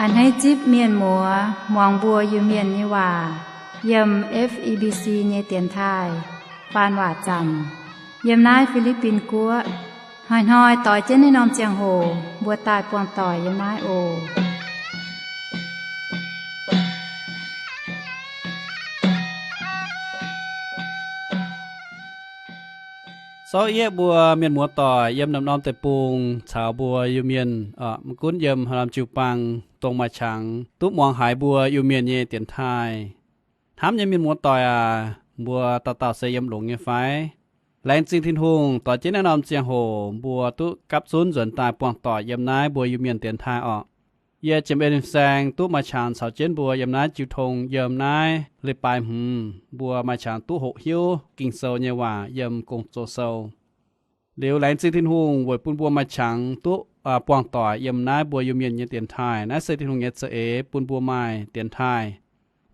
A'hneiv zipv mienh muoz muangx mbuo Iu-Mienh nyei waac yiem F E B C nyei dienx taaih faan waac zanc yiem naaiv Fi^li^bin Guoqv. Hnoi-hnoi doix jienv naaiv norm ziangh hoc mbuo daaih buangh doic yiem naaiv oc. Sortv yieqv mbuo mienh muoz doic yiem norm-norm deic-bung caux mbuo Iu-Mienh, maiv gunv yiem haaix norm jiu-baang, dongh maaih qangx duqv muangx haiz mbuo Iu-Mienh nyei dienx taaih. Hnamv nyei mienh muoz doic aac, mbuo dauh dauh se yiem longx nyei fai? Laengz zingh Tin-Hungh doix jienv naaiv norm ziangh hoc mbuo duqv gapv zunv nzuonx daaih buangh doic yiem naaiv mbuo Iu-Mienh dienx taaih orqc. Yie Jiem En Saeng duqv maaih qangx caux jienv mbuo yiem naaiv jiu tong yiem naaiv leiz-baaix hmz mbuo maaih qangx duqv hoqc hiuv Ging-Sou nyei waac yiem Gong-Zoh Sou. Liuz laengz zingh Tin-Hungh weic bun mbuo maaih qangx duqv buangh doic yiem naaiv mbuo Iu-Mienh nyei dienx taaih. Naaiv se Tin-Hungh nyei za'eix bun mbuo maaih dienx taaih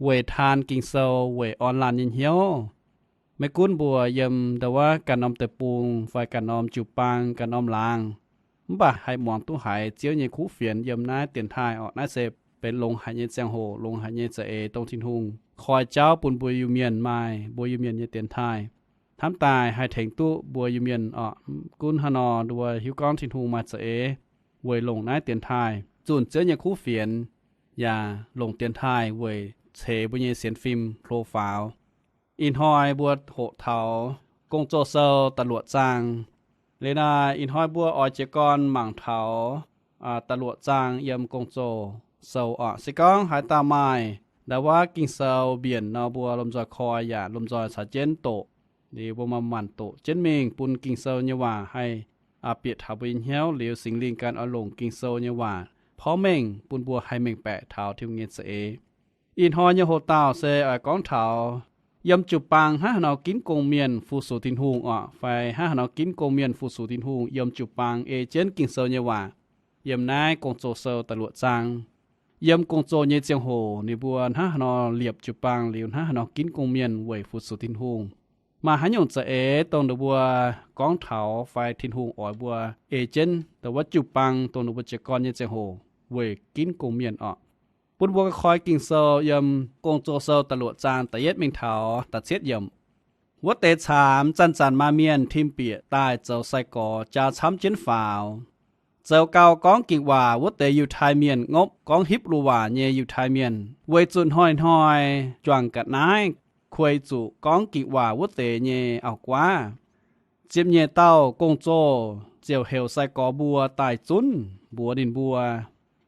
weic taan Ging-Sou, weic orn laanh nyei hnyouv. Maiv gunv mbuo yiem ndau wuov ganh norm deic-bung fai ganh norm jiu-baang, ganh norm laangz, mv baac haih muangx duqv haiz Ziouv nyei kuv fienx yiem naaiv dienx taaih orqc. Naaiv se benx longx haic nyei ziangh hoc, longx haic nyei za'eix, dongh Tin-Hungh koi jauv bun mbuo Iu-Mienh maaih mbuo Iu-Mienh nyei dienx taaih. Hnamv daaih haih tengx duqv mbuo Iu-Mienh orqc. Gunv hnangv nor, mbuo hiuv gorngv Tin-Hungh maaih za'eix weic longc naaiv dienx taaih zunh Ziouv nyei kuv fienx, yaac longc dienx taaih weic ceix mbuo nyei sienx fim hlo faaux. Ih hnoi mbuo hoqc taux Gong-Zoh Sou da'luoqc zaang. Liuz naaic ih hnoi mbuo oix jiez gorn mangc taux da'luoqc zaang yiem Gong-Zoh Sou orqc. Se gorngv haaix dauh maaih ndau wuov Ging-Sou mbienc nor, mbuo lomh nzoih koi yaac lomh nzoih caux jienv doqc. Liuz mbuo manc-manc doqc jienv mingh bun Ging-Sou nyei waac haih bieqc taux mbuo nyei hnyouv. Liuz Singx Lingh ganh oix longc Ging-Sou nyei waac porv mengh bun mbuo haih mengh baeqc taux Tin-Hungh nyei za'eix. Ih hnoi nyei hoc-dauh se oix gorngv taux yiem jiu-baang hnangv haaix nor ginv gong-mienh fu-sux Tin-Hungh orqc, fai hnangv haaix nor ginv gong-mienh fu-sux Tin-Hungh yiem jiu-baang ei jienv Ging-Sou nyei waac. Yiem naaiv Gong-Zoh Sou da'luoqc zaang, yiem gong-zoh nyei ziangh hoc ninh mbuo hnangv haaix nor liepc jiu-baang liuz hnangv haaix nor ginv gong-mienh weic fu-sux Tin-Hungh. Maaih haaix nyungc za'eix dongh ninh mbuo gorngv taux fai Tin-Hungh oix mbuo ei jienv ndau wuov jiu-baang dongh ninh mbuo jiez gorn nyei ziangh hoc weic ginv gong-mienh orqc. Bun mbuo koi Ging-Sou yiem Gong-Zoh Sou da'luoqc zaang da'yietv mingh taux da'cietv yiemc. Wuov deix caamx zanc-zanc maaih mienh tim bieqc daaih zoux sai-gorx jaa camv jienv faaux. Zoux gau gorngv ging-waac wuov deix Yiutai Mienh ngopv gorngv Hipv^lu Waac nyei Yiutai Mienh, weic zuqc hnoi-hnoi juangc ga'naaiv kuei zuqc gorngv ging-waac wuov deix nyei auv-guaav. Ziepc nyeic dauh gong-zoh ziouc heuc sai-gorx mbuo daaih zunv, mbuox ninh mbuo,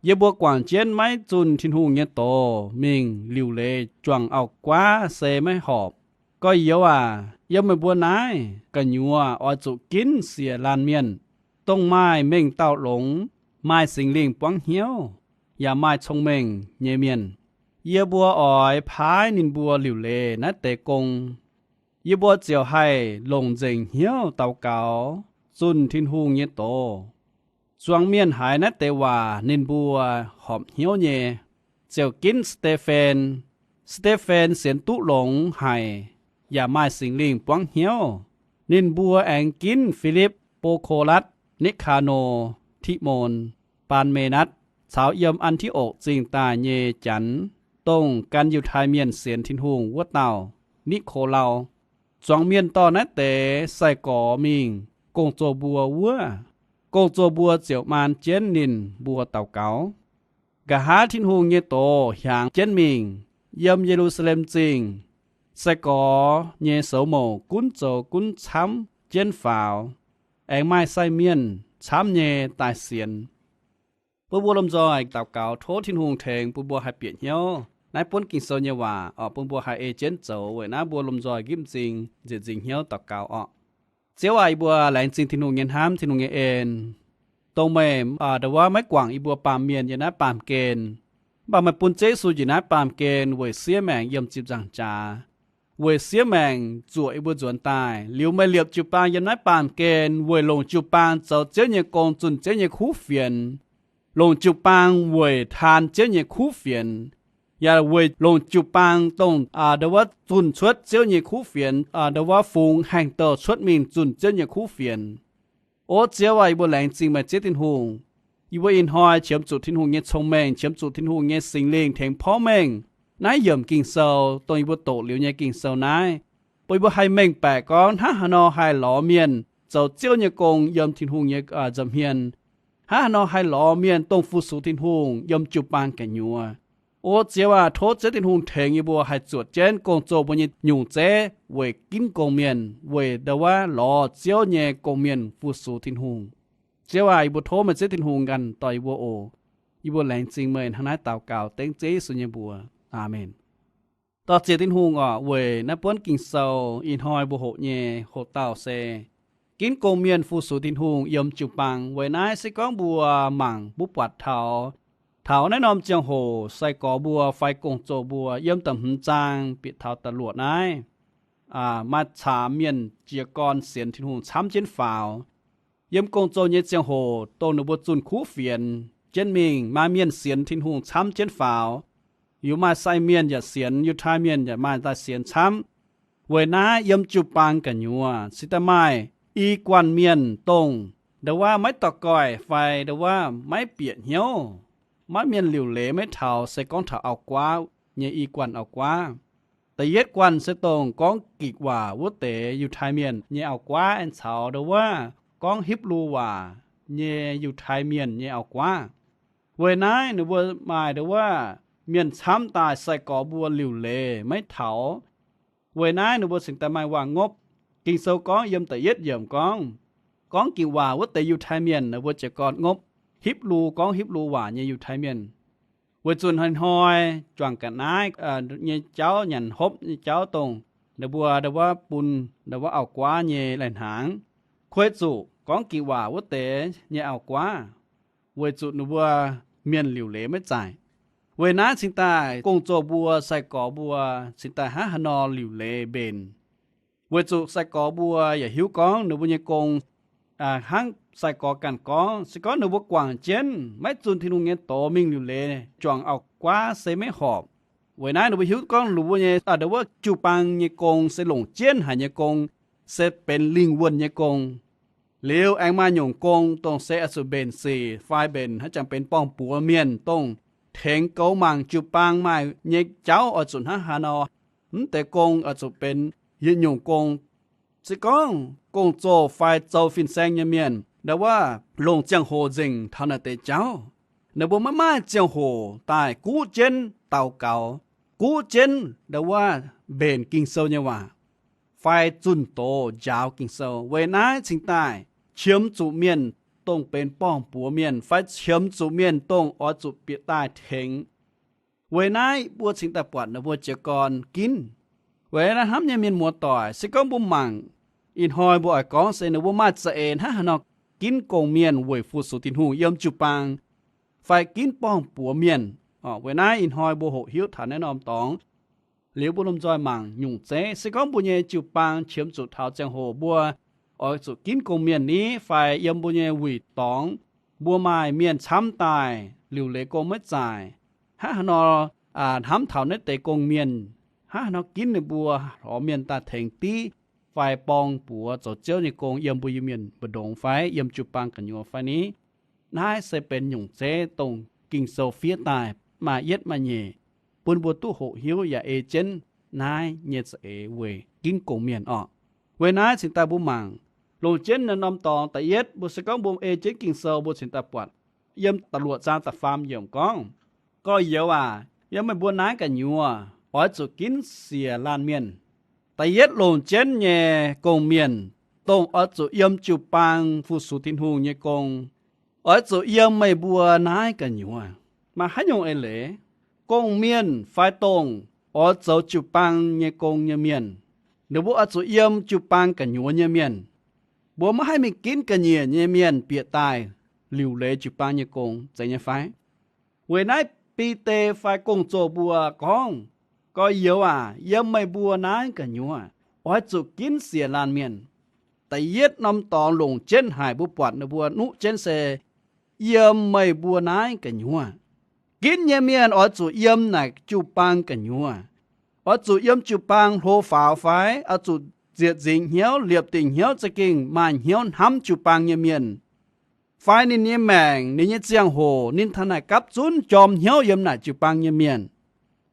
Yie mbuo guangc jienv maiv zunh Tin-Hungh nyei doz mingh liuc leiz juangc auv-guaav se maiv horpc. Gorx-youz aac, yiem meih mbuo naaiv gu'nyuoz oix zuqc ginv siec laanh mienh, dongh maaih mengh dauh longx, maaih Singx Lingh buangv hnyouv, yaac maaih cong-mengh nyei mienh. Yie mbuo oix paaiv ninh mbuo liuc leiz naaiv deix gong. Yie mbuo ziouc haih longc nzengc hnyouv daux gaux, zunh Tin-Hungh nyei doz. Zuangx mienh haiz naaiv deix waac ninh mbuo horpc hnyouv nyei, ziouc ginv Saa^te^fen. Saa^te^fen sienx duqv longx haic, yaac maaih Singx Lingh buangv hnyouv. Ninh mbuo aengx ginv Filipv, Bo^ko^latv, Nikc^kaa^no, Tiqv^mon, Baan^me^natv, caux yiem An^ti^okc Zingh daaih nyei Janx, dongh gan Yiutai Mienh sienx Tin-Hungh wuov dauh, Nikc^ko^lau. Zuangx mienh dorh naaiv deix sai-gorx mingh gong-zoh mbuo wuov. Gong-zoh mbuo ziouc maan jienv ninh mbuo daux gaux. Nqa'haav Tin-Hungh nyei doz hiaangx jienv mingh, yiem Ye^lu^saa^lem Zingh, sai-gorx nyei soux mouc gunv zoux gunv camv jienv faaux, aengx maaih sai mienh camv nyei daaih sienx. Bun mbuo lomh nzoih daux gaux tov Tin-Hungh tengx bun mbuo haih bieqc hnyouv naaiv buonv Ging-Sou nyei waac, oc, bun mbuo haih ei jienv zoux. Weic naaiv mbuo lomh nzoih nqipv m'zing nzieqc nzingc hnyouv daux gaux orqc. Ziouv aac, yie mbuo laengz zingh Tin-Hungh nyei hnamv, Tin-Hungh nyei en, dongh meih ndongc wuov maiv guangc yie mbuo baamh mienh yiem naaiv baamh gen, mv baac meih bun Ziouv Yesu njiec naaiv baamh gen weic siev maengc yiem ziepc nzaangc jaax, weic siev maengc zuoqc yie mbuo nzuonx daaih. Liuz meih liepc jiu-baang yiem naaiv baamh gen weic longc jiu-baang zoux Ziouv nyei gong, zunh Ziouv nyei kuv fienx, longc jiu-baang weic taan Ziouv nyei kuv fienx, yaac weic longc jiu-baang dongh ndongc wuov zunh cuotv Ziouv nyei kuv fienx, ndongc wuov fungx haengh douh cuotv mingh zunh Ziouv nyei kuv fienx. O Ziouv aac, yie mbuo laengz zingh meih Ziouv Tin-Hungh. Yie mbuo ih hnoi qiemx zuqc Tin-Hungh nyei cong-mengh, qiemx zuqc Tin-Hungh nyei Singx Lingh tengx porv mengh. Naaiv yiemc Ging-Sou, dongh yie mbuo doqc liuz nyei Ging-Sou naaiv, bun yie mbuo haih mengh baeqc gorngv hnangv haaix nor haih lorz mienh zoux Ziouv nyei gong yiem Tin-Hungh nyei nza'hmien. Hnangv haaix nor haih lorz mienh dongh fu-sux Tin-Hungh yiem jiu-baang gu'nyuoz. O Ziouv aac, tov Ziouv Tin-Hungh tengx yie mbuo haih zuotc jienv gong-zoh mbuo nyei nyungc zeiv weic ginv gong-mienh, weic ndau wuov lorz Ziouv nyei gong-mienh fu-sux Tin-Hungh. Ziouv aac, yie mbuo tov meih Ziouv Tin-Hungh ganh dorh yie mbuo oc. Yie mbuo laengz zingh meih hnangv naaiv daux gaux dengv Ziouv Yesu nyei mbuox. Aamen. Dorh ziex Tin-Hungh oc, weic naaiv buonv Ging-Sou ih hnoi mbuo hoqc nyei hoqc dauh se ginv gong-mienh fu-sux Tin-Hungh yiem jiu-baang. Weic naaiv se gorngv mbuo mangc mbuo buatc taux, taux naaiv norm ziangh hoc sai-gorx mbuo fai gong-zoh mbuo yiem da'hmz zaang bieqc taux da'luoqc naaiv, maaih caamx mienh jiez gorn sienx Tin-Hungh camv jienv faaux. Yiem gong-zoh nyei ziangh hoc dongh ninh mbuo zunh kuv fienx jienv mingh, maaih mienh sienx Tin-Hungh camv jienv faaux. Yaac maaih sai mienh yaac sienx, Yiutai Mienh yaac maaih daaih sienx camv. Weic naaiv yiem jiu-baang gu'nyuoz cingx daaih maaih i guanh mienh dongh ndau wuov maiv dorh goih fai ndau wuov maiv bieqc hnyouv, maiv mienh liuc leiz maiv taux, se gorngv taux auv-guaav nyei i guanh auv-guaav. Da'yietv guanh se dongh gorngv Gikc waac wuov deix Yiutai Mienh nyei auv-guaav aengx caux ndau wuov gorngv Hipv^lu waac nyei Yiutai Mienh nyei auv-guaav. Weic naaiv ninh mbuo maaih ndau wuov mienh camv daaih sai-gorx mbuo liuc leiz maiv taux. Weic naaiv ninh mbuo cingx daaih maaih waac-ngopv. Ging-Sou gorngv yiem da'yietv yiemc gorngv, gorngv Gikc waac wuov deix Yiutai Mienh ninh mbuo jiez gorn ngopv Hipv^lu, gorngv Hipv^lu waac nyei Yiutai Mienh. Weic zuqc hnoi-hnoi juangc ga'naaiv nyei jauv, nyanc hopv nyei jauv dongh ninh mbuo ndau wuov bun ndau wuov auv-guaav nyei lai-hnaangx, kuei zuqc gorngv Gikc waac wuov deix nyei auv-guaav, weic zuqc ninh mbuo mienh liuc leiz maiv zaaic. Weic naaiv cingx daaih gong-zoh mbuo, sai-gorx mbuo cingx daaih hnangv haaix nor liuc leiz mbenc. Weic zuqc sai-gorx mbuo yaac hiuv gorngv ninh mbuo nyei gong hnangv sai-gorx ganh gorngv, se gorngv ninh mbuo guangc jienv maiv zunh Tin-Hungh nyei doz mingh liuc leiz juangc auv-guaav se maiv horpc. Weic naaiv ninh mbuo hiuv gorngv ninh mbuo nyei ndau wuov jiu-baang nyei gong se longc jienv haic nyei gong, se benx lingh wuonh nyei gong. Liuz aengx maaih nyungc gong dongh se oix zuqc mbenc sic fai mbenc haaix jangx benx borng-buoz mienh dongh tengx goux mangc jiu-baang maaih nyei jauv oix zuqc hnangv haaix nor. Mv deix gong oix zuqc benx yietc nyungc gong. Se gorngv gong-zoh fai zoux fin-saeng nyei mienh ndau wuov longc ziangh hoc nzengc taux naaiv deix jauv, ninh mbuo maiv maaih ziangh hoc daaih guv jienv daux gaux, guv jienv ndau wuov mbenc Ging-Sou nyei waac fai zunh doz njaaux Ging-Sou. Weic naaiv cingx daaih qiemx zuqc mienh dongh benx borng-buoz mienh fai qiemx zuqc mienh dongh oix zuqc bieqc daaih tengx. Weic naaiv mbuo cingx daaih buatc ninh mbuo jiez gorn ginv. Weic naaiv hnamv nyei mienh muoz-doic, se gorngv mbuo mangc ih hnoi mbuo oix gorngv se ninh mbuo maaih za'eix hnangv haaix nor ginv gong-mienh weic fu-sux Tin-Hungh yiem jiu-baang fai ginv borng-buoz mienh. Weic naaiv ih hnoi mbuo hoqc hiuv taux naaiv norm dorngx liuz, mbuo lomh nzoih mangc nyungc zeiv. Se gorngv mbuo nyei jiu-baang qiemx zuqc taux ziangh hoc mbuo oix zuqc ginv gong-mienh ni fai yiem mbuo nyei wuic dorngx mbuo maaih mienh camv daaih liuc leiz gong maiv zaaic, hnangv haaix nor hnamv taux naaiv deix gong-mienh, hnangv haaix nor ginv ninh mbuo lorz mienh daaih tengx div fai borng-buoz zoux Ziouv nyei gong yiem mbuo Iu-Mienh mbu'ndongx fai yiem jiu-baang gu'nyuoz fai ni? Naaiv se benx nyungc zeiv dongh Ging-Sou fiev daaih maaih yietv maaih nyeic bun mbuo duqv hoqc hiuv yaac ei jienv naaiv nyei za'eix weic ginv gong-mienh orqc. Weic naaiv cingx daaih mbuo mangc longc jienv naaiv norm dorngx da'yietv, mbuo se gorngv mbuo ei jienv Ging-Sou mbuo cingx daaih buatc yiem da'luoqc zaang da'faam yiemc gorngv, Gorx-youz aac, yiem meih mbuo naaiv gu'nyuoz oix zuqc ginv siec laanh mienh. Da'yietv longc jienv nyei gong-mienh dongh oix zuqc yiem jiu-baang fu-sux Tin-Hungh nyei gong, oix zuqc yiem meih mbuo naaiv gu'nyuoz. Maaih haaix nyungc eix leiz? Gong-mienh fai dongh oix zoux jiu-baang nyei gong nyei mienh, ninh mbuo oix zuqc yiem jiu-baang gu'nyuoz nyei mienh. Mbuo maiv haih mingh ginv ga'nyiec nyei mienh bieqc daaih liuc leiz jiu-baang nyei gong, zeiz nyei fai? Weic naaiv Bide fai gong-zoh mbuo gorngv, Gorx-youz aac, yiem meih mbuo naaiv gu'nyuoz oix zuqc ginv siec laanh mienh. Da'yietv norm dorngx longc jienv haic mbuo buatc ninh mbuo nuqv jienv se yiem meih mbuo naaiv gu'nyuoz. Ginv nyei mienh oix zuqc yiem naaic jiu-baang gu'nyuoz. Oix zuqc yiem jiu-baang hlo faaux fai oix zuqc ziec nzingx hnyouv, liepc dingc hnyouv za'gengh maaih hnyouv hnamv jiu-baang nyei mienh. fai ninh nyei maengc, ninh nyei ziangh hoc, ninh taux naaic gapv zunv jorm hnyouv yiem naaic jiu-baang nyei mienh,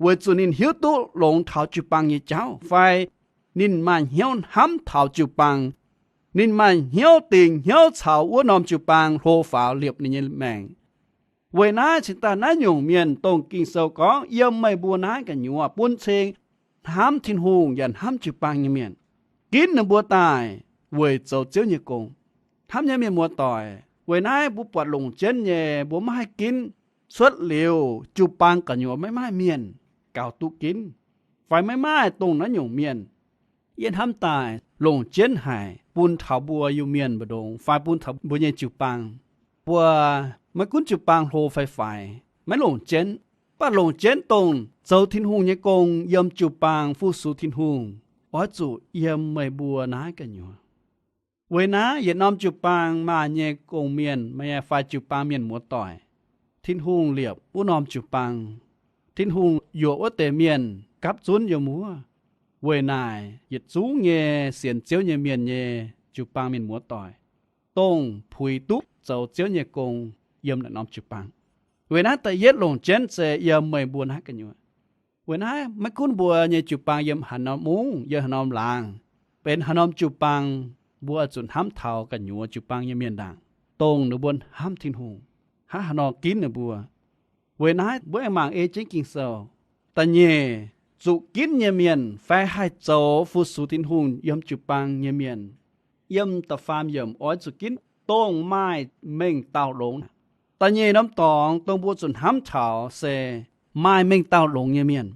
weic zuqc ninh hiuv duqv longx taux jiu-baang nyei jauv, fai ninh maaih hnyouv hnamv taux jiu-baang, ninh maaih hnyouv dingc hnyouv caux wuov norm jiu-baang hlo faaux liepc ninh nyei maengc. Weic naaiv cingx daaih naaiv nyungc mienh dongh Ging-Sou gorngv yiem meih mbuo naaiv gu'nyuoz bun cing hnamv Tin-Hungh yaac hnamv jiu-baang nyei mienh, ginv ninh mbuo daaih weic zoux Ziouv nyei gong. Hnamv nyei mienh muoz-doic, weic naaiv mbuo buatc longc jienv nyei mbuo maiv haih ginv. Cuotv liuz jiu-baang gu'nyuoz maiv maaih mienh gaux duqv ginv, fai maiv maaih dongh naaiv nyungc mienh. Yie hnamv daaih longc jienv haic bun taux mbuo Iu-Mienh mbu'ndongx fai bun taux mbuo nyei jiu-baang. Mbuo maiv gunv jiu-baang hlo fai faix, maiv longc jienv, mv baac longc jienv dongh zoux Tin-Hungh nyei gong yiem jiu-baang fu-sux Tin-Hungh, oix zuqc yiem meih mbuo naaiv gu'nyuoz. Weic naaiv yietc norm jiu-baang maaih nyei gong-mienh, maaih nyei fai jiu-baang mienh muoz-doic, Tin-Hungh liepc wuov norm jiu-baang. Tin-Hungh yuoqc wuov deix mienh gapv zunv yiem wuov. Weic naaic yietc zungv nyei sienx Ziouv nyei mienh nyei jiu-baang mienh muoz-doic, dongh puix duqv zoux Ziouv nyei gong yiem naaic norm jiu-baang. Weic naaiv da'yietv longc jienv se yiem meih mbuo naaiv gu'nyuoz. Weic naaiv maiv gunv mbuo nyei jiu-baang yiem haaix norm mungv, yiem haaix norm laangz, benx haaix norm jiu-baang, mbuo oix zuqc hnamv taux gu'nyuoz jiu-baang nyei mienh ndaangc, dongh ninh mbuo hnamv Tin-Hungh, hnangv haaix nor ginv ninh mbuo. Weic naaiv mbuo aengx mangc ei jienv Ging-Sou. Da'nyeic, zuqc ginv nyei mienh fai haih zoux fu-sux Tin-Hungh yiem jiu-baang nyei mienh, yiem da'faam yiemc oix zuqc ginv dongh maaih mengh dauh longx. Da'nyeic norm dorngx dongh mbuo zuqc hnamv taux se maaih mengh dauh longx nyei mienh.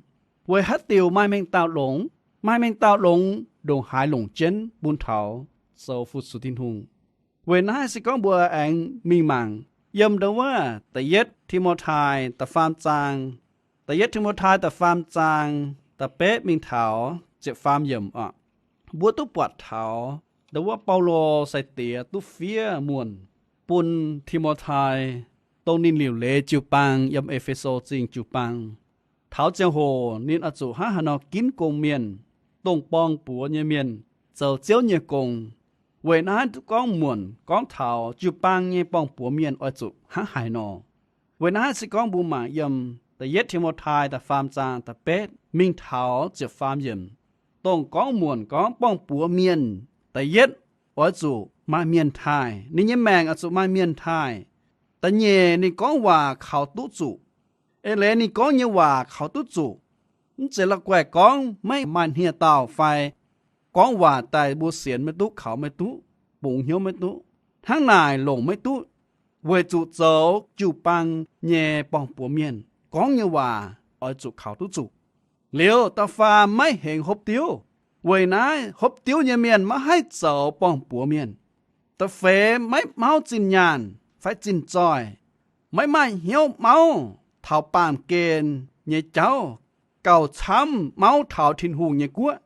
Weic haaix diuc maaih mengh dauh longx? Maaih mengh dauh longx ndongc haaix longc jienv bun taux zoux fu-sux Tin-Hungh? Weic naaiv se gorngv mbuo aengx mingh mangc yiem ndo wuov Da'yietv Ti^mo^tai da'faam zaang, Da'yietv Ti^mo^tai da'faam zaang da'betv mingh taux ziepc faam yiemc oc. Mbuo duqv buatc taux ndo wuov Baulo sai-diex duqv fiev muonc bun Ti^mo^tai, dongh ninh liuc leiz jiu-baang yiem E^fe^so Zingh jiu-baang. Taux ziangh hoc ninh oix zuqc hnangv haaix nor ginv gong-mienh, dongh borng-buoz nyei mienh, zoux Ziouv nyei gong. Weic naaiv duqv gorngv muonc gorngv taux jiu-baang nyei borng-buoz mienh oix zuqc hnangv haaix nor. Weic naaiv se gorngv mbuo mangc yiem Da'yietv Ti^mo^tai da'faam zaang da'betv mingh taux ziepc faam yiemc, dongh gorngv muonc gorngv borng-buoz mienh, da'yietv, oix zuqc maaih mienh taaih, ninh nyei maengc oix zuqc maaih mienh taaih. Da'nyeic, ninh gorngv waac kaux duqv zuqc. Eix leiz ninh gorngv nyei waac kaux duqv zuqc. Mv zeiz la'guaih gorngv maiv maaih hniev-daauh fai gorngv waac daaih mbuo sienx maiv duqv, kaux maiv duqv, bungx hnyouv maiv duqv, hnangv naaic longc maiv duqv. Weic zuqc zoux jiu-baang nyei borng-buoz mienh gorngv nyei waac oix zuqc kaux duqv zuqc. Liuz da'faam, maiv hengx hopv diuv. Weic naaiv hopv diuv nyei mienh maiv haih zoux borng-buoz mienh. Da'feix, maiv mauv zinh nyaanh fai zinh zoih, maiv maaih hnyouv mauv taux baamh gen nyei jauv gauh camv mauv taux Tin-Hungh nyei guoqv.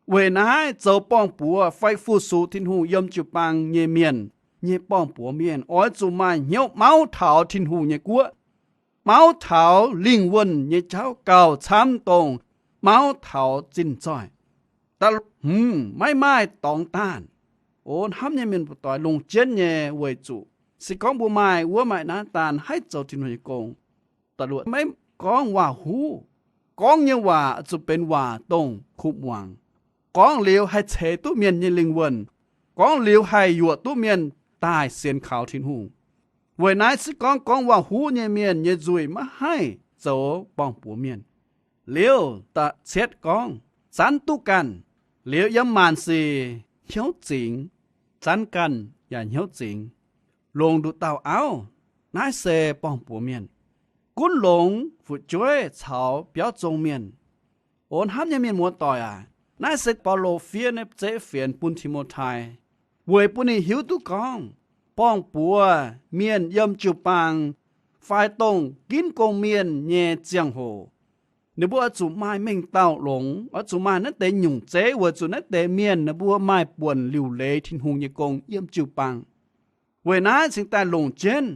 Weic naaiv zoux borng-buoz fai fu-sux Tin-Hungh yiem jiu-baang nyei mienh nyei borng-buoz mienh oix zuqc maaih hnyouv mauv taux Tin-Hungh nyei guoqv, mauv taux lingh wuonh nyei jauv gauh camv dongh mauv taux zinh zoih. Da'hmz, maiv maaih dorngx daanh. O hnamv nyei mienh muoz-doic, longc jienv nyei weic zuqc se gorngv mbuo maaih wuov maaih naaiv daanh haih zoux Tin-Hungh nyei gong. Da'luoqc, maiv gorngv waac-huv. Gorngv nyei waac zuqc benx waac dongh kuv muangx, gorngv liuz haih ceix duqv mienh nyei lingh wuonh, gorngv liuz haih yuoqc duqv mienh daaih sienx kaux Tin-Hungh. Weic naaiv se gorngv gorngv waac-huv nyei mienh nyei nzuih maiv haih zoux borng-buoz mienh. Liuz da'cietv gorngv zanv duqv ganh, liuz yiem maanc sic hnyouv zingx, zanv ganh yaac hnyouv zingx, longc nduqc dauh auv, naaiv se borng-buoz mienh. Gunv longx fu'jueiv caux biauv zong mienh. O hnamv nyei mienh muoz-doic aac, naaiv se Baulo fiev naaiv zeiv fienx bun Ti^mo^tai, weic bun ninh hiuv duqv gorngv borng-buoz mienh yiem jiu-baang fai dongh ginv gong-mienh nyei ziangh hoc, ninh mbuo oix zuqc maaih mengh dauh longx, oix zuqc maaih naaiv deix nyungc zeiv weic zuqc naaiv deix mienh ninh mbuo maaih buonc liuc leiz Tin-Hungh nyei gong yiem jiu-baang. Weic naaiv cingx daaih longc jienv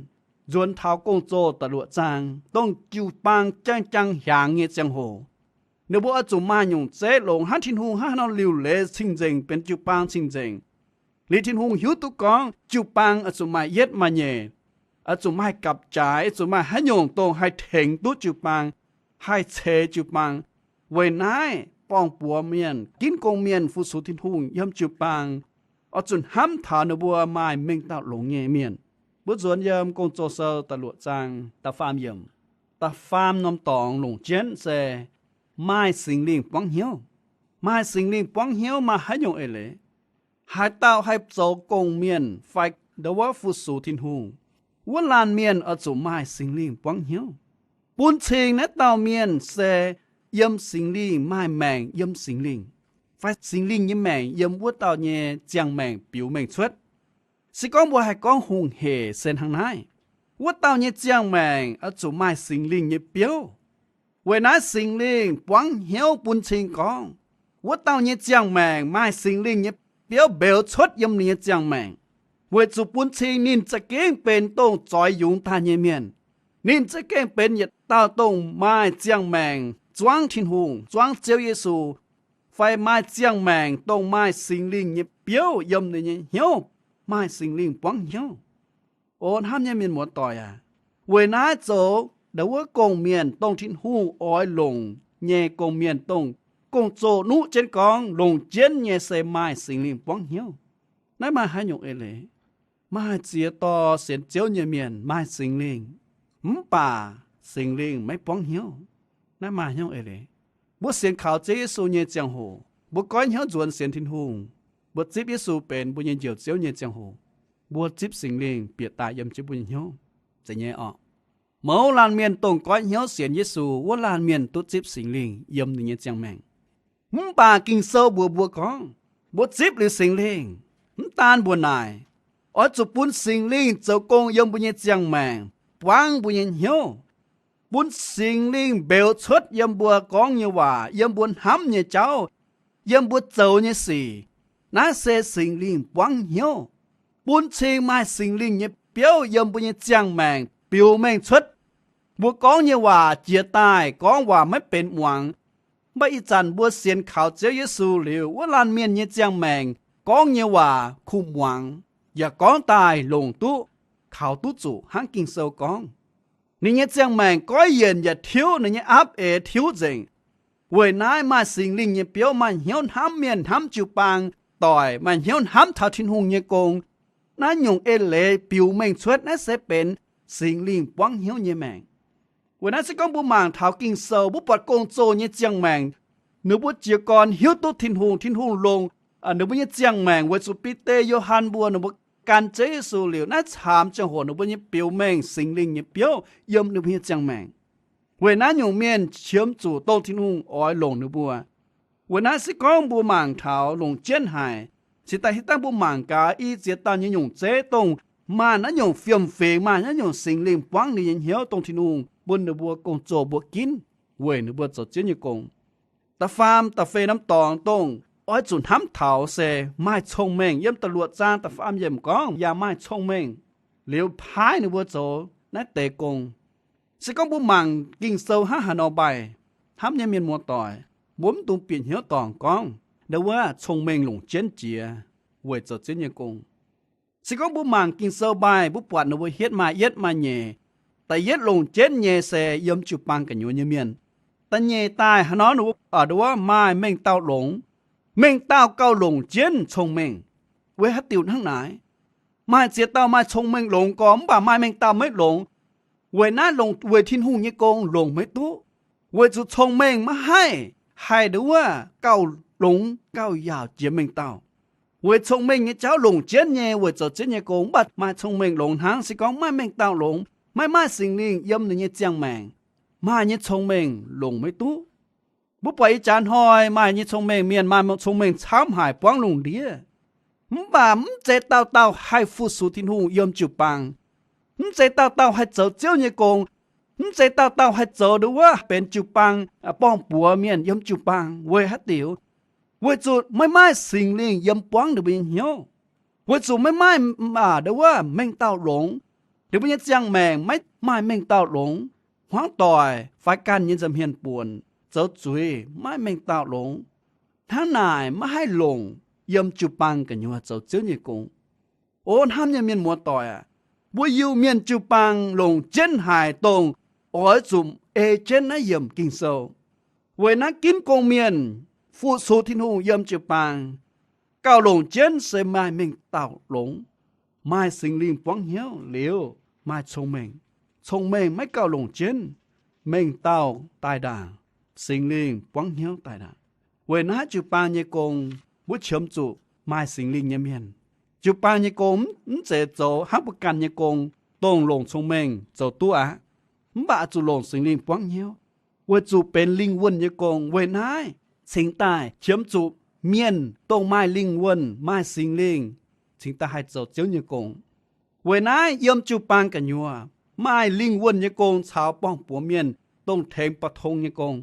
nzuonx taux Gong-Zoh da'luoqc zaang, dongh jiu-baang jaang-jaang hiaangx nyei ziangh hoc, ninh mbuo oix zuqc maaih nyungc zeiv longx hnangv Tin-Hungh hnangv haaix nor liuc leiz cing-nzengc, benx jiu-baang cing-nzengc. Liuz Tin-Hungh hiuv duqv gorngv jiu-baang oix zuqc maaih yietv maaih nyeic, oix zuqc maaih gapv-jaaix, oix zuqc maaih haaix nyungc dongh haih tengx duqv jiu-baang, haih ceix jiu-baang. Weic naaiv borng-buoz mienh, ginv gong mienh, fu-sux Tin-Hungh yiem jiu-baang oix zuqc hnamv taux ninh mbuo maaih mengh dauh longx nyei mienh. Mbuo nzuonx yiem Gong-Zoh sou da'luoqc zaang da'faam yiemc. Da'faam norm dorngx longc jienv se maaih Singx Lingh buangv hnyouv. Maaih Singx Lingh buangv hnyouv maaih haaix nyungc eix leiz? Haaix dauh haih zoux gong-mienh fai ndau wuov fu-sux Tin-Hungh, wuov laanh mienh oix zuqc maaih Singx Lingh buangv hnyouv. Bun cing naaiv dauh mienh se yiem Singx Lingh, maaih maengc yiem Singx Lingh, fai Singx Lingh nyei maengc yiem wuov dauh nyei ziangh maengc biux mengh cuotv. Se gorngv mbuo haih gorngv hungh hec se hnangv naaiv, wuov dauh nyei ziangh maengc oix zuqc maaih Singx Lingh nyei biouv. Weic naaiv Singx Lingh buangv hnyouv bun cing gorngv wuov dauh nyei ziangh maengc maaih Singx Lingh nyei biouv mbeux cuotv yiem ninh nyei ziangh maengc, weic zuqc bun cing ninh za'gengh benx dongh zoix yungz daaih nyei mienh. Ninh za'gengh benx yietc dauh dongh maaih ziangh maengc zuangv Tin-Hungh, zuangv Ziouv Yesu, fai maaih ziangh maengc dongh maaih Singx Lingh nyei biouv yiem ninh nyei hnyouv, maaih Singx Lingh buangv hnyouv. O hnamv nyei mienh muoz-doic aac, weic naaiv zoux ndau wuov gong-mienh dongh Tin-Hungh oix longc nyei gong-mienh, dongh gong-zoh nuqv jienv gorngv longc jienv nyei se maaih Singx Lingh buangv hnyouv. Naaiv maaih haaix nyungc eix leiz? Maaih ziex dorh sienx Ziouv nyei mienh maaih Singx Lingh, mv baac Singx Lingh maiv buangv hnyouv. Naaiv maaih hnyouv eix leiz? Mbuo sienx kaux Ziouv Yesu nyei ziangh hoc, mbuo goiv hnyouv nzuonx sienx Tin-Hungh, mbuo zipv Yesu benx mbuo nyei Njoux Ziouv nyei ziangh hoc, mbuo zipv Singx Lingh bieqc daaih yiem jienv mbuo nyei hnyouv. Zeiz nyei orqc? Mouz laanh mienh dongh goiv hnyouv sienx Yesu wuov laanh mienh duqv zipv Singx Lingh yiem ninh nyei ziangh maengc. Mv baac Ging-Sou mbuox mbuo gorngv, mbuo zipv liuz Singx Lingh, mv daan mbuo naaic, oix zuqc bun Singx Lingh zoux gong yiem mbuo nyei ziangh maengc, buangv mbuo nyei hnyouv, bun Singx Lingh mbeux cuotv yiem mbuo gorngv nyei waac, yiem mbuo hnamv nyei jauv, yiem mbuo zoux nyei sic. Naaiv se Singx Lingh buangv hnyouv, bun cing maaih Singx Lingh nyei biouv yiem mbuo nyei ziangh maengc biux mengh cuotv. Mbuo gorngv nyei waac jiez daaih gorngv waac maiv benx muangx. Mv baac ih zanc mbuo sienx kaux Ziouv Yesu liuz, wuov laanh mienh nyei ziangh maengc gorngv nyei waac kuh muangx, yaac gorngv daaih longc duqv, kaux duqv zuqc hnangv Ging-Sou gorngv. Ninh nyei ziangh maengc goiv yienc yaac tiuv, ninh nyei aapv eix tiuv nzengc. Weic naaiv maaih Singx Lingh nyei biouv maaih hnyouv hnamv mienh, hnamv jiu-baang doic, maaih hnyouv hnamv taux Tin-Hungh nyei gong. Naaiv nyungc eix leiz biux mengh cuotv naaiv se benx Singx Lingh buangv hnyouv nyei maengc. Weic naaiv se gorngv mbuo mangc taux Ging-Sou, mbuo buatc gong-zoh nyei ziangh maengc, ninh mbuo jiez gorn hiuv duqv Tin-Hungh, Tin-Hungh longc ninh mbuo nyei ziangh maengc weic zuqc Bide, Yo^han mbuo, ninh mbuo gan Ziouv Yesu liuz, naaiv caamx ziangh hoc ninh mbuo nyei biux mengh Singx Lingh nyei biouv yiem ninh mbuo nyei ziangh maengc. Weic naaiv nyungc mienh qiemx zuqc dongh Tin-Hungh oix longc ninh mbuo. Weic naaiv se gorngv mbuo mangc taux longc jienv haic, cingx daaih hitv dangh mbuo mangc gaax i ziex dauh nyei nyungc zeiv dongh maaih naaiv nyungc fiem-fingx, maaih naaiv nyungc Singx Lingh buangv ninh nyei hnyouv dongh Tin-Hungh bun ninh mbuo gong-zoh mbuo ginv weic ninh mbuo zoux Ziouv nyei gong. Da'faam da'feix norm dorngx dongh oix zuqc hnamv taux se maaih cong-mengh. Yiem da'luoqc zaang da'faam yiemc gorngv yaac maaih cong-mengh liuz paaiv ninh mbuo zoux naaiv deix gong. Se gorngv mbuo mangc Ging-Sou hnangv haaix nor mbaih, hnamv nyei mienh muoz-doic, mbuo mv dungx bieqc hnyouv dorngc gorngv ndau wuov cong-mengh longc jienv jiex weic zoux Ziouv nyei gong. Se gorngv mbuo mangc Ging-Sou mbaih, mbuo buatc ninh mbuo hietv maaih yietv maaih nyeic. Da'yietv longc jienv nyei se yiem jiu-baang gu'nyuoz nyei mienh. Da'nyeic daaih haaix nor, ninh mbuo ndau wuov maaih mengh dauh longx. Mengh dauh gauh longc jienv cong-mengh. Weic haaix diuc hnangv naaic? Maaih ziex dauh maaih cong-mengh longx gorx, mv baac maaih mengh dauh maiv longx. Weic naaiv longc weic Tin-Hungh nyei gong longc maiv duqv, weic zuqc cong-mengh maiv haih haih ndau wuov gauh longx gauh yaauc jiex mengh dauh. Weic cong-mengh nyei jauv longc jienv nyei weic zoux Ziouv nyei gong, mv baac maaih cong-mengh longx hnangv. Se gorngv maiv mengh dauh longx, maiv maaih Singx Lingh yiem ninh nyei ziangh maengc, maaih nyei cong-mengh longc maiv duqv. Mbuo buatc ih jaax hnoi maaih nyei cong-mengh mienh maaih cong-mengh camv haic buangv lungh ndiev, mv baac mv zeiz dauh dauh haih fu-sux Tin-Hungh yiem jiu-baang. Mv zeiz dauh dauh haih zoux Ziouv nyei gong. Mv zeiz dauh dauh haih zoux ndau wuov benx jiu-baang borng-buoz mienh yiem jiu-baang. Weic haaix diuc? Weic zuqc maiv maaih Singx Lingh yiem buangv ninh mbuo nyei hnyouv. Weic zuqc maiv maaih ndau wuov mengh dauh longx. Ninh mbuo nyei ziangh maengc maiv maaih mengh dauh longx. Hmuangv doic fai ganh nyei nza'hmien buonc, zoux zuiz maiv mengh dauh longx. Hnangv naaic maiv haih longc yiem jiu-baang gu'nyuoz zoux Ziouv nyei gong. O hnamv nyei mienh muoz-doic aac, mbuo Iu-Mienh jiu-baang longc jienv haic dongh oix zuqc ei jienv naaiv yiemc Ging-Sou. Weic naaiv ginv gong-mienh fu-sux Tin-Hungh yiem jiu-baang gauh longc jienv se maaih mengh dauh longx, maaih Singx Lingh buangv hnyouv liuz maaih cong-mengh. Cong-mengh maiv gauh longc jienv, mengh dauh daaih ndaangc, Singx Lingh buangv hnyouv daaih ndaangc. Weic naaiv jiu-baang nyei gong mbuo qiemx zuqc maaih Singx Lingh nyei mienh. Jiu-baang nyei gong mv zeiz zoux hnangv mbuo ganh nyei gong, dongh longc cong-mengh zoux duqv aqv. Mv baac zuqc longc Singx Lingh buangv hnyouv, weic zuqc benx lingh wuonh nyei gong. Weic naaiv cingx daaih qiemx zuqc mienh dongh maaih lingh wuonh, maaih Singx Lingh, cingx daaih haih zoux Ziouv nyei gong. Weic naaiv yiem jiu-baang gu'nyuoz maaih lingh wuonh nyei gong caux borng-buoz mienh dongh tengx ba'tong nyei gong.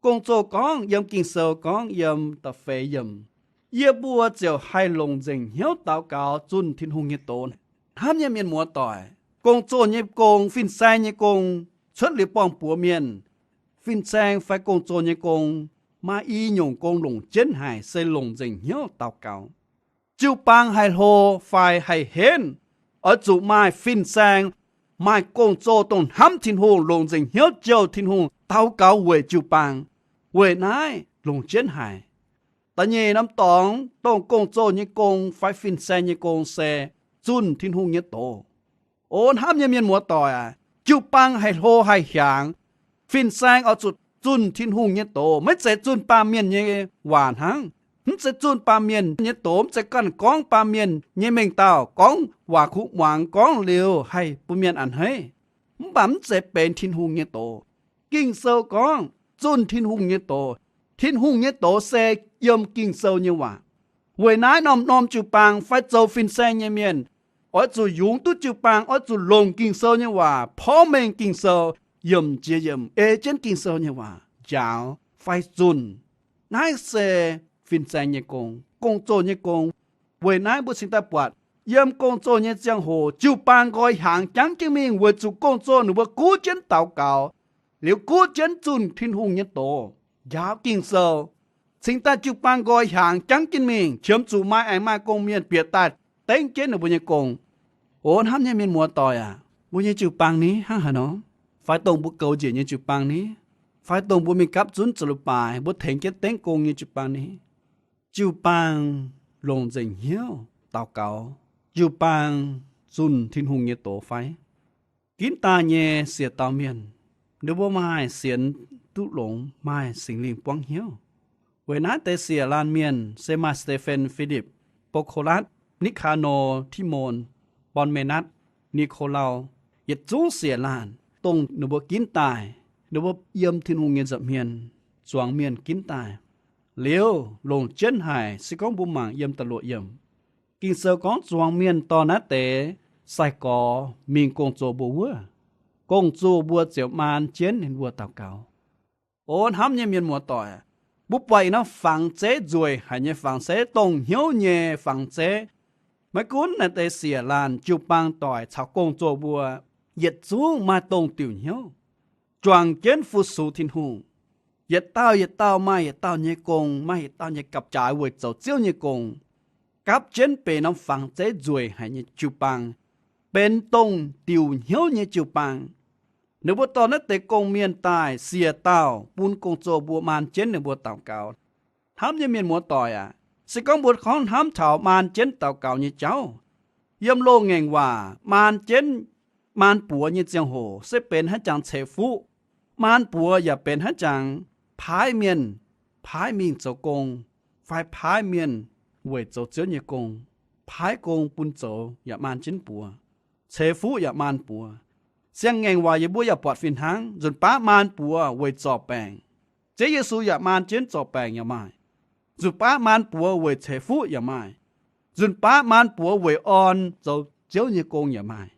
Gong-zoh gorngv yiem Ging-Sou gorngv yiem da'feix yiemc, yie mbuo ziouc haih longc nzengc hnyouv daux gaux zunh Tin-Hungh nyei doz. Hnamv nyei mienh muoz-doic, gong-zoh nyei gong, fin-saeng nyei gong, cuotv liuz borng-buoz mienh, fin-saeng fai gong-zoh nyei gong, maaih i nyungc gong longc jienv haic se longc nzengc hnyouv daux gaux. Jiu-baang haih hlo fai haih henv, oix zuqc maaih fin-saeng, maaih gong-zoh dongh hnamv Tin-Hungh, longc nzengc hnyouv jouh Tin-Hungh daux gaux weic jiu-baang. Weic naaiv longc jienv haic. Da'nyeic norm dorngx dongh gong-zoh nyei gong fai fin-saeng nyei gong se zunh Tin-Hungh nyei doz. O hnamv nyei mienh muoz-doic aac, jiu-baang haih hlo haih hiaangx, fin-saeng oix zuqc zunh Tin-Hungh nyei doz. Maiv zeiz zunh baamh mienh nyei waac hnangv. Mv zeiz zunh baamh mienh nyei doz, mv zeiz ganh gorngv baamh mienh nyei mengh dauh gorngv waac kuv muangx gorngv liuz haih bun mienh a'hneiv. Mv baac mv zeiz benx Tin-Hungh nyei doz. Ging-Sou gorngv zunh Tin-Hungh nyei doz. Tin-Hungh nyei doz se yiem Ging-Sou nyei waac. Weic naaiv norm-norm jiu-baang fai zoux fin-saeng nyei mienh oix zuqc yungz duqv jiu-baang, oix zuqc longc Ging-Sou nyei waac porv mengh Ging-Sou, yiemc jiex yiemc ei jienv Ging-Sou nyei waac njaaux fai zunh. Naaiv se fin-saeng nyei gong, gong-zoh nyei gong. Weic naaiv mbuo cingx daaih buatc yiem gong-zoh nyei ziangh hoc jiu-baang nqoi hiaangx jangv jienv mingh weic zuqc gong-zoh ninh mbuo guv jienv daux gaux, liuz guv jienv zunh Tin-Hungh nyei doz, njaaux Ging-Sou. Cingx daaih jiu-baang nqoi hiaangx jangv jienv mingh, qiemx zuqc maaih aengx maaih gong-mienh bieqc daaih dengv jienv ninh mbuo nyei gong. O hnamv nyei mienh muoz-doic aac, mbuo nyei jiu-baang ni hnangv haaix nor? Fai dongh mbuo goux njiec nyei jiu-baang ni? Fai dongh mbuo mingh gapv zunv zoux leiz-baaix mbuo tengx jienv dengv gong nyei jiu-baang ni? Jiu-baang longc nzengc hnyouv daux gaux, jiu-baang zunh Tin-Hungh nyei doz fai? Ginv daaih nyei siec dauh mienh, ninh mbuo maaih sienx duqv longx, maaih Singx Lingh buangv hnyouv. Weic naaiv deix siec laanh mienh se maaih Stephen Philip, Bo^ko^latv, Nikanoo, Timon, Bon^me^natv, Nikolauv, yietc zungv siec laanh dongh ninh mbuo ginv daaih, ninh mbuo yiem Tin-Hungh nyei nza'hmien zuangx mienh ginv daaih. Liuz longc jienv haic, se gorngv mbuo mangc yiem da'luoqc yiemc, Ging-Sou gorngv zuangx mienh dorh naaiv deix sai-gorx mingh gong-zoh mbuo wuov, gong-zoh mbuo ziouc maan jienv ninh mbuo daux gaux. O hnamv nyei mienh muoz-doic, mbuo buatc ih norm fangx zeiv nzueic haic nyei fangx zeiv, dongh hnyouv nyei fangx zeiv. Maiv gunv naaiv deix siec laanh, jiu-baang doic caux gong-zoh mbuo, yietc zungv maaih dongh diuc hnyouv, juangc jienv fu-sux Tin-Hungh. Yietc dauh yietc dauh maaih yietc dauh nyei gong, maaih yietc dauh nyei gapv-jaaix weic zoux Ziouv nyei gong, gapv jienv benx norm fangx zeiv nzueic haic nyei jiu-baang, benx dongh diuc hnyouv nyei jiu-baang. Ninh mbuo dorh naaiv deix gong-mienh daaih, siec dauh bun gong-zoh mbuo maan jienv ninh mbuo daux gaux. Hnamv nyei mienh muoz-doic aac, se gorngv mbuo gorngv hnamv taux maan jienv daux gaux nyei jauv, yiem loz-ngaengc waac maan jienv, maan buoz nyei ziangh hoc se benx hnangv jangx ceix fuqv. Maan buoz yaac benx hnangv jangx paaiv mienh, paaiv mingh zoux gong, fai paaiv mienh weic zoux Ziouv nyei gong, paaiv gong bun zoux yaac maan jienv buoz, ceix fuqv yaac maan buoz. Siang-ngaengc waac yie mbuo yaac buatc fih hnangv, nzunc baav maan buoz weic zorc baengc. Ziouv Yesu yaac maan jienv zorc baengc yaac maaih. Nzunc baav maan buoz weic ceix fuqv yaac maaih. Nzunc baav maan buoz weic orn zoux Ziouv nyei gong yaac maaih.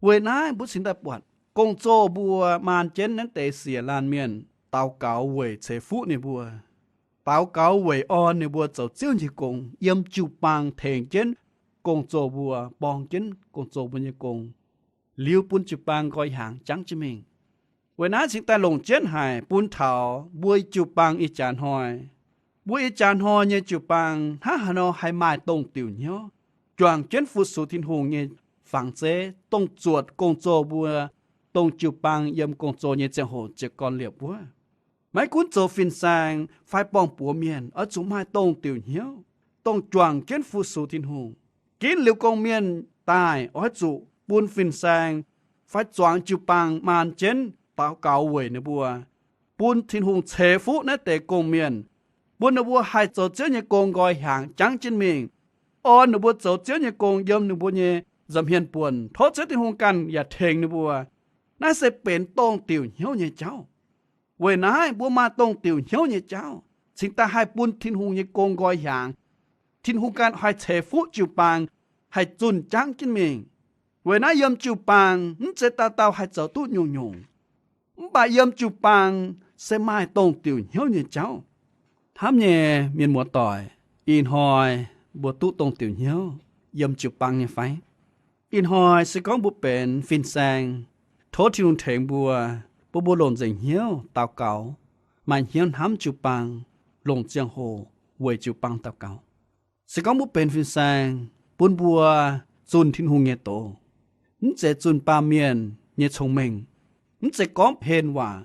Weic naaiv mbuo cingx daaih buatc gong-zoh mbuo maan jienv naaiv deix siec laanh mienh daux gaux weic ceix fuqv ninh mbuo, daux gaux weic orn ninh mbuo zoux Ziouv nyei gong, yiem jiu-baang tengx jienv gong-zoh mbuo, borng jienv gong-zoh mbuo nyei gong, liuz bun jiu-baang nqoi hiaangx jangv jienv mingh. Weic naaiv cingx daaih longc jienv haic bun taux mbuo jiu-baang ih jaax hnoi, Mbuo ih jaax hnoi nyei jiu-baang hnangv haaix nor haih maaih dongh diuc hnyouv juangc jienv fu-sux Tin-Hungh nyei fangx zeiv, dongh zuotc gong-zoh mbuo, dongh jiu-baang yiem gong-zoh nyei ziangh hoc jiez gorn liepc wuov. Maiv gunv zoux fin-saeng fai borng-buoz mienh, oix zuqc maaih dongh diuc hnyouv, dongh juangc jienv fu-sux Tin-Hungh. Ginv liuz gong-mienh daaih, oix zuqc bun fin-saeng fai zuangx jiu-baang maan jienv daux gaux weic ninh mbuo, bun Tin-Hungh ceix fuqv naaiv deix gong-mienh, bun ninh mbuo haih zoux Ziouv nyei gong nqoi hiaangx jangv jienv mingh, orn ninh mbuo zoux Ziouv nyei gong yiem ninh mbuo nyei nza'hmien buonc. Tov Ziouv Tin-Hungh ganh yaac tengx ninh mbuo. Naaiv se benx dongh diuc hnyouv nyei jauv. Weic naaiv mbuo maaih dongh diuc hnyouv nyei jauv cingx daaih haih bun Tin-Hungh nyei gong nqoi hiaangx. Tin-Hungh ganh haih ceix fuqv jiu-baang, haih zunh jangv jienv mingh. Weic naaiv yiem jiu-baang mv zeiz dauh dauh haih zoux duqv nyungc-nyungc, mv baac yiem jiu-baang se maaih dongh diuc hnyouv nyei jauv. Hnamv nyei mienh muoz-doic, ih hnoi mbuo duqv dongh diuc hnyouv yiem jiu-baang nyei fai? Ih hnoi se gorngv mbuo benx fin-saeng, tov Tin-Hungh tengx mbuo, bun mbuo longc nzengc hnyouv daux gaux, maaih hnyouv hnamv jiu-baang, longc ziangh hoc weic jiu-baang daux gaux. Se gorngv mbuo benx fin-saeng, bun mbuo zunh Tin-Hungh nyei doz, mv zeiz zunh baamh mienh nyei cong-mengh, mv zeiz gorngv hlen waac,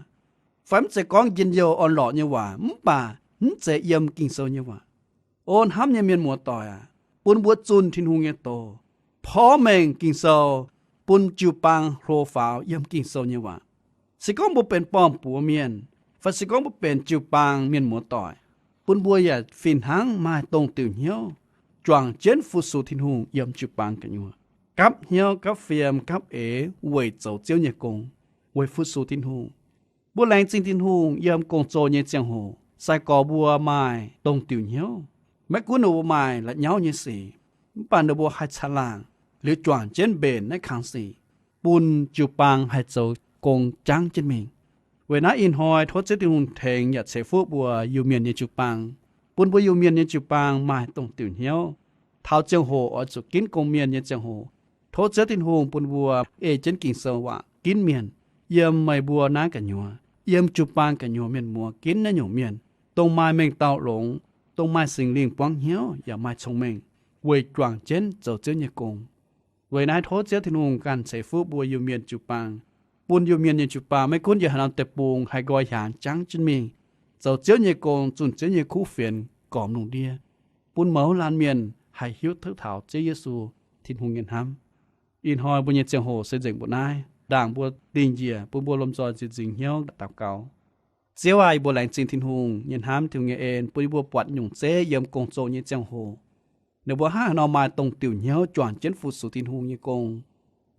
fai mv zeiz gorngv njien-youh orn-lorqc nyei waac, mv baac mv zeiz yiem Ging-Sou nyei waac. O hnamv nyei mienh muoz-doic aac, bun mbuo zunh Tin-Hungh nyei doz, porv mengh Ging-Sou, bun jiu-baang hlo faaux yiem Ging-Sou nyei waac. Se gorngv mbuo benx borng-buoz mienh, fai se gorngv mbuo benx jiu-baang mienh muoz-doic, bun mbuo yaac fih hnangv maaih dongh diuc hnyouv juangc jienv fu-sux Tin-Hungh yiem jiu-baang gu'nyuoz, gapv hnyouv, gapv fiem, gapv eix weic zoux Ziouv nyei gong, weic fu-sux Tin-Hungh. Mbuo laengz zingh Tin-Hungh yiem gong-zoh nyei ziangh hoc, sai-gorx mbuo maaih dongh diuc hnyouv. Maiv gunv ninh mbuo maaih la'nyauv nyei sic, mv baac ninh mbuo haih caangh laangc liuz juangc jienv mbenc naaiv kangx sic, bun jiu-baang haih zoux gong jangv jienv mingh. Weic naaiv ih hnoi tov Ziouv Tin-Hungh tengx yaac ceix fuqv mbuo Iu-Mienh nyei jiu-baang, bun mbuo Iu-Mienh nyei jiu-baang maaih dongh diuc hnyouv. Taux ziangh hoc oix zuqc ginv gong-mienh nyei ziangh hoc, tov Ziouv Tin-Hungh bun mbuo ei jienv Ging-Sou waac ginv mienh. Yiem meih mbuo naaiv gu'nyuoz, yiem jiu-baang gu'nyuoz mienh muoz ginv naaiv nyungc mienh, dongh maaih mengh dauh longx, dongh maaih Singx Lingh buangv hnyouv yaac maaih cong-mengh, weic juangc jienv zoux Ziouv nyei gong. Weic naaiv tov Ziouv Tin-Hungh ganh ceix fuqv mbuo Iu-Mienh jiu-baang, bun Iu-Mienh nyei jiu-baang maiv gunv yiem haaix norm deic-bung haih nqoi hiaangx jangv jienv mingh, zoux Ziouv nyei gong, zunh Ziouv nyei kuv fienx, gormx lungh ndiev, bun mouz laanh mienh haih hiuv duqv taux Ziouv Yesu, Tin-Hungh nyei hnamv. Ih hnoi mbuo nyei ziangh hoc se nzengc mbuo naaiv. Ndaangc mbuo dingh njiec, bun mbuo lomh nzoih nziex nzingx hnyouv daux gaux. Ziouv aac, yie mbuo laengz zingh Tin-Hungh nyei hnamv, Tin-Hungh nyei en, bun yie mbuo buatc nyungc zeiv yiem gong-zoh nyei ziangh hoc, ninh mbuo hnangv haaix nor maaih dongh diuc hnyouv juangc jienv fu-sux Tin-Hungh nyei gong.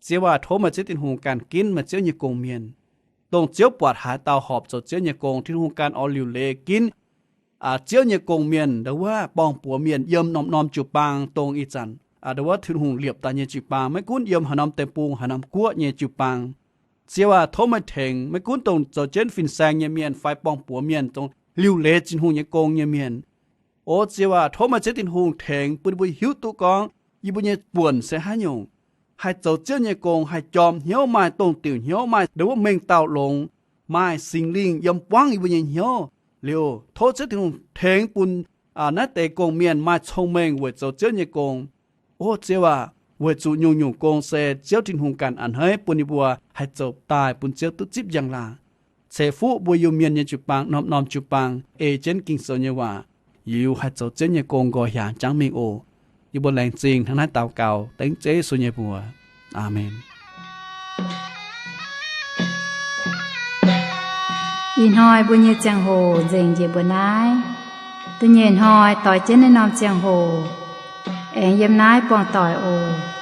Ziouv aac, tov meih Ziouv Tin-Hungh ganh ginv meih Ziouv nyei gong-mienh, dongh Ziouv buatc haaix dauh horpc zoux Ziouv nyei gong, Tin-Hungh ganh oix liuc leiz ginv Ziouv nyei gong-mienh, ndo wuov borng-buoz mienh yiem norm-norm jiu-baang, dongh ih zanc ndo wuov Tin-Hungh liepc daaih nyei jiu-baang, maiv gunv yiem haaix norm deic-bung, haaix norm guoqv nyei jiu-baang. Ziouv aac, tov meih tengx, maiv gunv dongh zoux jienv fin-saeng nyei mienh fai borng-buoz mienh, dongh liuc leiz Tin-Hungh nyei gong nyei mienh. O Ziouv aac, tov meih Ziouv Tin-Hungh tengx bun mbuo hiuv duqv gorngv yie mbuo nyei buonc se haaix nyungc, haih zoux Ziouv nyei gong, haih jorm hnyouv, maaih dongh diuc hnyouv, maaih ndo wuov mengh dauh longx, maaih Singx Lingh yiem buangv yie mbuo nyei hnyouv. Liuz tov Ziouv Tin-Hungh tengx bun naaiv deix gong-mienh maaih cong-mengh weic zoux Ziouv nyei gong. O Ziouv aac, weic zuqc nyungc-nyungc gong se Ziouv Tin-Hungh ganh a'hneiv bun yie mbuo haih zoux daaih bun Ziouv duqv zipv njang-laangc. Ceix fuqv mbuo Iu-Mienh nyei jiu-baang, norm-norm jiu-baang ei jienv Ging-Sou nyei waac, liuz haih zoux Ziouv nyei gong nqoi hiaangx jangv mingh oc. Yie mbuo laengz zingh hnangv naaiv daux gaux dengv Ziouv Yesu nyei mbuox. Aamen. Ih hnoi mbuo nyei ziangh hoc nzengc njiec mbuo naaiv. Da'nyeic hnoi doix jienv naaiv norm ziangh hoc aengx yiem naaiv buangh doic oc.